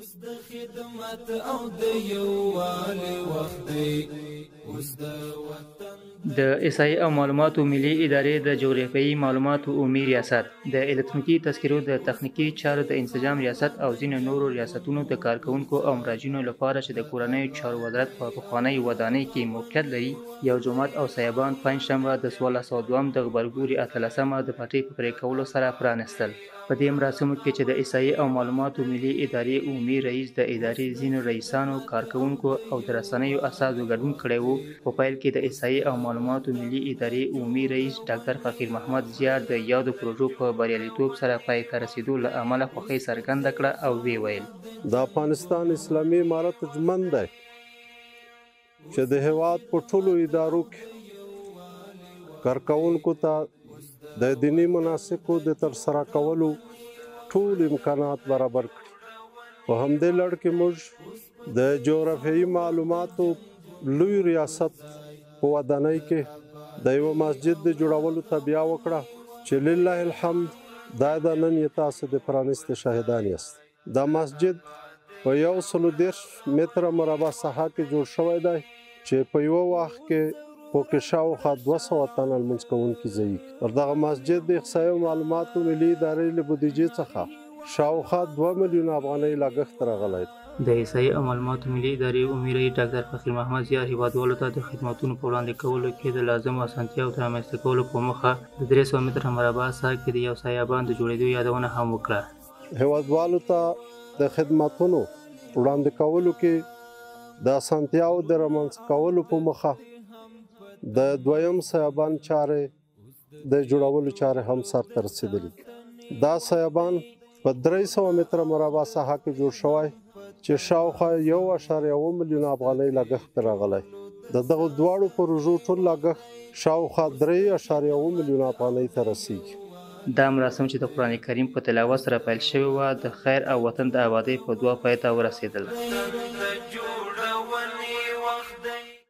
اوس د خدمت او د یووالي وخت دی، اوس د وطن. د احصایې او معلوماتو ملي ادارې د جغرافیایي معلوماتو عمومي ریاست، د الکترونیکي تذکرو د تخنیکي چارو د انسجام ریاست او ځینو نورو ریاستونو د کارکوونکو او مراجعینو لپاره چې د کورنیو چارو وزارت په پخوانۍ ودانۍ کې موقعیت لري، یو جومات او سیابان پنجشنبه د 1402 د غبرګولي 18مه د پټۍ په پرې کولو سره پرانیستل. په دې مراسمو کې چې د احصایې او معلوماتو ملي ادارې عمومي رئیس، د ادارې ځینو رئیسانو، کارکوونکو او د رسنیو استازو ګډون کړی وو، په پیل کې د احصایې او معلوماتو ملي ادارې عمومي رئیس ډاکتر فقیر محمد زیار د یادو پروژو په بریالیتوب سره پای ته رسېدو له امله خوښي څرګنده کړه او ویې ویل: د افغانستان اسلامي امارت ژمن دی چې د هیواد په ټولو ادارو کې کارکوونکو ته د دیني مناسکو د ترسره کولو ټول امکانات برابر کړي. په همدې لړ کې موږ د جغرافیایي معلوماتو لوی ریاست په ودانۍ کې د یوه مسجد د جوړولو تابیا وکړه چې لله الحمد دا د نن یې تاسو د پرانیستې شاهدان یاست. دا مسجد په 130 متره مربع ساحه کې جوړ شوی دی چې په یوه وخت کې پکې شاوخوا 200 تنه لمونځ کوونکي ځایېږي. پر دغه مسجد د احصایې او معلوماتو ملي ادارې له بودیجې څخه شاوخوا 2 میلیونه افغانۍ لګښت راغلی دی. د احصایې او معلوماتو ملي ادارې عمومي رئیس ډاکتر فقیر محمد زیار هیوادوالو ته د خدمتونو په وړاندې کولو کې د لازمو اسانتیاوو د رامنځته کولو په موخه د 300 متره مربع ساحه کې د یو سایبان د جوړېدو یادونه هم وکړه. هیوادوالو ته د خدمتونو وړاندې کولو کې د اسانتیاوو د رامنځته کولو په موخه د دویم سیابان چارې د جوړولو چارې هم سرته رسېدلې. دا سیابان په 300 متره مربع ساحه کې جوړ شوی چې شاوخوا 1.7 میلیونه افغانۍ لګښت پرې راغلی. د دغو دواړو پروژو ټول لګښت شاوخوا 3.7 میلیونه افغانۍ ته رسېږي. دا مراسم چې د قرآن کریم په تلاوت سره پیل شوې وه، د خیر او وطن د آبادۍ په دعا پای ته ورسېدل.